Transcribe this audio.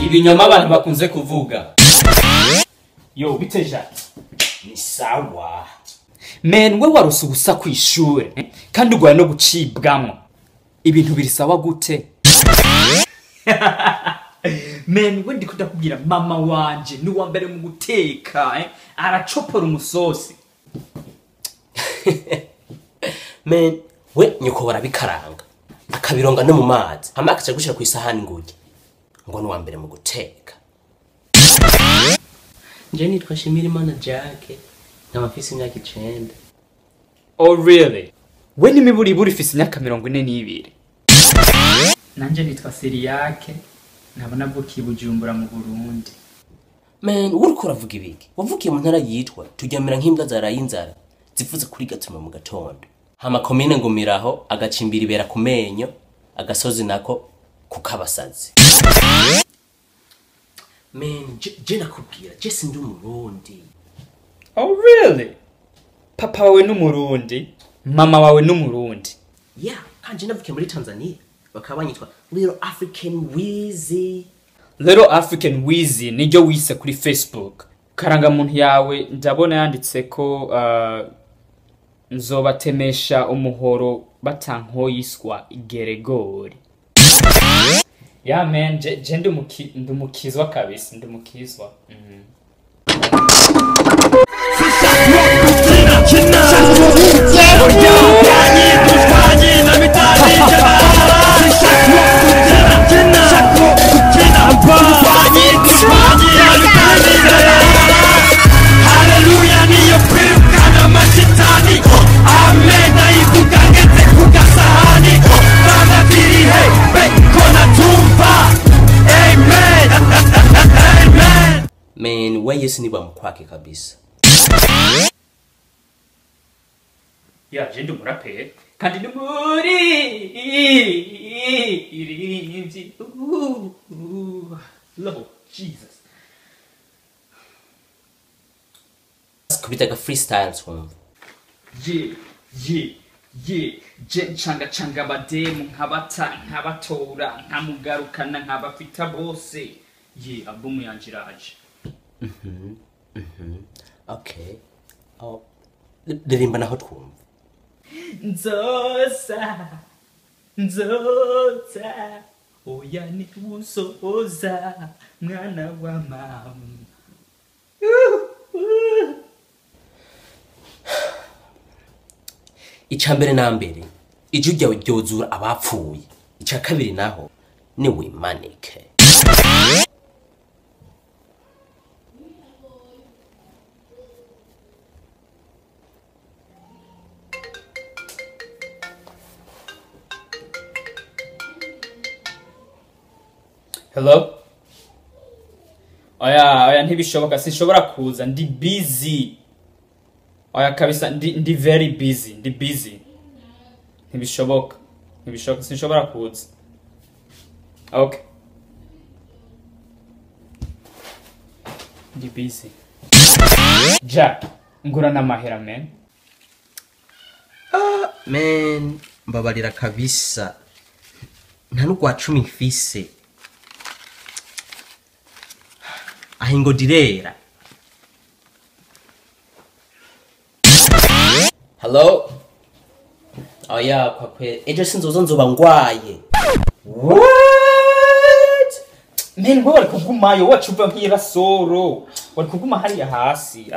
Ibinyoma abantu bakunze kuvuga. Yo, bite Jacques? Ni sawa. Men, we warose ubusa kw'ishure, eh? Kandi ugwaye no gucibwamwo. Ibintu biri sawa gute? Men, we ndiko ndakubwira mama wanje ni uwa mbere mu guteka, eh? Aracopora umusosi. Men, we nyoko barabikaranga. Akabironga no mu mazi. Hama akaca gushira kw'isahani ngurye. Ngo ni uwa mbere mu guteka. Nje nitwa Shimirimana Jacques. Nkaba mfise imyaka 9. Oh really? We n'imiburiburi ifise imyaka 42. Nanje nitwa Siriyake. Nkaba navukiye Bujumbura mu Burundi. Man, uriko uravuga ibiki? Wavukiye mu ntara yitwa turyamira nk'imbwa zaraye inzara zifuza kuri gatuma mu gatondo. Hama komine ngumiraho agacimbira ibera ku menyo, agasozi nako kukabasazi. Man, je nakubwira, je sindi umurundi. Oh really? Papa wawe n'umurundi, mama wawe n'umurundi. Yeah, kanje navukiye muri Tanzania. Bakaba banyitwa Little African Wheezy. Little African Wheezy niryo wise kuri Facebook. Karangamuntu yawe ndabona yanditse ko nzobatemesha umuhoro batankoyiswa Geregori. Yeah man, je ndumukizwa kabisa, ndumukizwa. Man, we Yesu ni bamukwake kabisa. Ya, je ndi umuraperi kandi ndi muri irindi. Lord Jesus. Kubitaga freestyle twumva. Ye ye ye je ncanga canga abademu nkabata nkabatora nkamugarukana nkabafita bose. Ye album yanje iraje. Okay. Oh, ririmba naho twumva. Nzoza nzoza oya ni usoza mwana wa mama. Ica mbere na mbere ijwi ryawe ryozura abapfuye. Ica kabiri naho ni wimanike. Hello? Oya, oya ntibishoboka, sinshobora kuza, ndi busy. Oya kabisa, ndi very busy, ndi busy. Ntibishoboka, ntibishoboka, sinshobora kuza. Okay. Ndi busy. Jack, ngura n'amahera man. Man, mbabarira kabisa. Nta n'ugwa 10 mfise. Ahingo direra. Hello? Oya kwa kweli ejo sinzoza nzoba ngwaye. What? Men, wewe wari kugumayo wacuva nk'irasoro. Wari kuguma hariya hasi.